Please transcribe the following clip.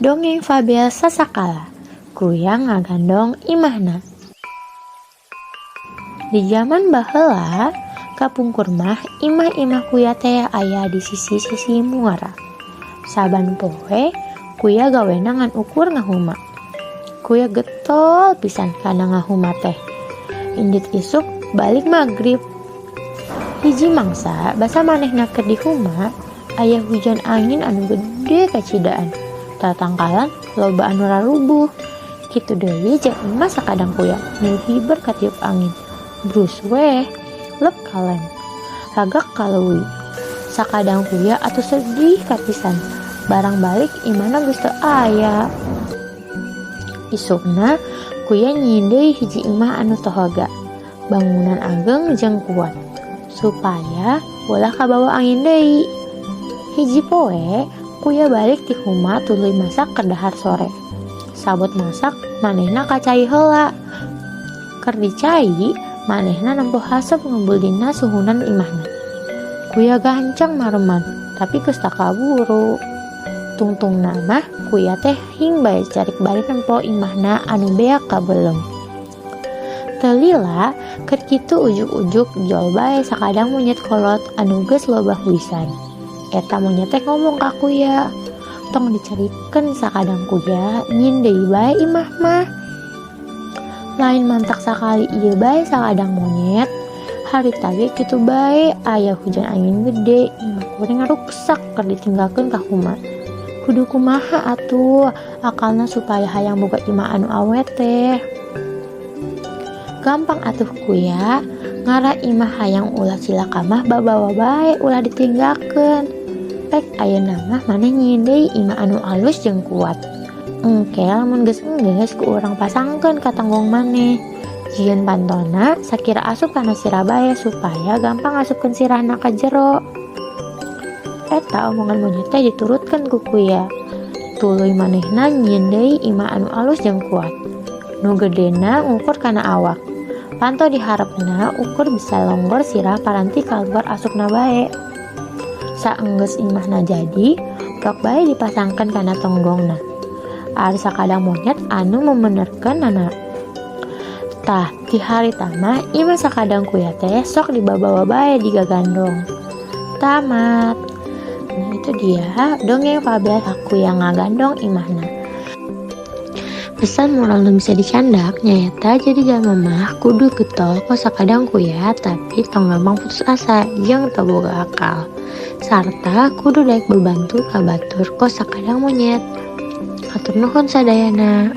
Dongeng Fabel Sasakala, Kuya Ngagandong Imahna. Di zaman baheula, kapungkur mah imah-imah kuya teh aya di sisi-sisi muara. Saban poe kuya gawena ngan ukur ngahuma. Kuya getol pisan kana ngahuma teh. Indit isuk balik magrib. Hiji mangsa basa manehna keur di huma, aya hujan angin anu gede kacidaan. Tatangkalan loba anu rarubuh. Kitu deui jeung imah sakadang kuya nu hiber katiup angin. Brus weh, lep kalem. Lagak ka leuwi. Sakadang kuya atuh sedih kapisan. Barang balik imahna geus teu aya. Isukna kuya nyieun deui hiji imah anu tohoga. Bangunan ageng jeung kuat supaya ulah kabawa angin deui. Hiji poe kuya balik ti huma tuluy masak keur dahar sore. Sabot masak manehna ka cai heula. Keur di cai manehna nempo haseup ngebul dina suhunan imahna. Kuya gancang mareman tapi geus tak kaburu. Tungtungna mah kuya teh hing bae carik bari nempo imahna anu beak kabelem. Teu lila keur kitu ujug-ujug jol bae sakadang monyet kolot anu geus loba huisan. Eta monyet teh ngomong ka kuya, "Tong dicarikeun sakadang kuya, nyieun deui bae imah mah." Lain mantak sakali ieu bae sakadang monyet, harita ge kitu bae aya hujan angin gede, imah kuring ruksak keur ditinggalkeun ka huma. Kudu kumaha atuh akalna supaya hayang boga imah anu awet teh? Gampang atuh kuya, ngarah imah hayang ulah cilaka mah babawa bae ulah ditinggalkeun. Pek ayeuna mah maneh nyieun deui imah anu alus jeung kuat. Engke lamun geus enggeus ku urang pasangkeun ka tonggong maneh. Jieun pantona sakira asup kana sirah bae supaya gampang ngasupkeun sirahna ka jero. Eta omongan monyet teh diturutkeun ku kuya. Tuluy manehna nyieun deui imah anu alus jeung kuat. Nu gedena ngukur kana awak. Panto di harepna ukur bisa longgor sirah paranti kaluar asupna bae. Saenggeus imahna jadi, prok bae dipasangkeun kana tonggongna. Ari sakadang monyet anu memenerkeunana. Tah, ti harita mah imah sakadang kuya teh sok dibabawa bae digagandong. Tamat. Nah, itu dia dongeng fabel kuya ngagandong imahna. Pesan moral nu bisa dicandak nyaeta jadi jalma mah kudu getol kos sakadang kuya, tapi tong gampang putus asa jeung teu boga akal. Sarta kudu daek bebantu ka batur kos sakadang monyet. Hatur nuhun sadayana.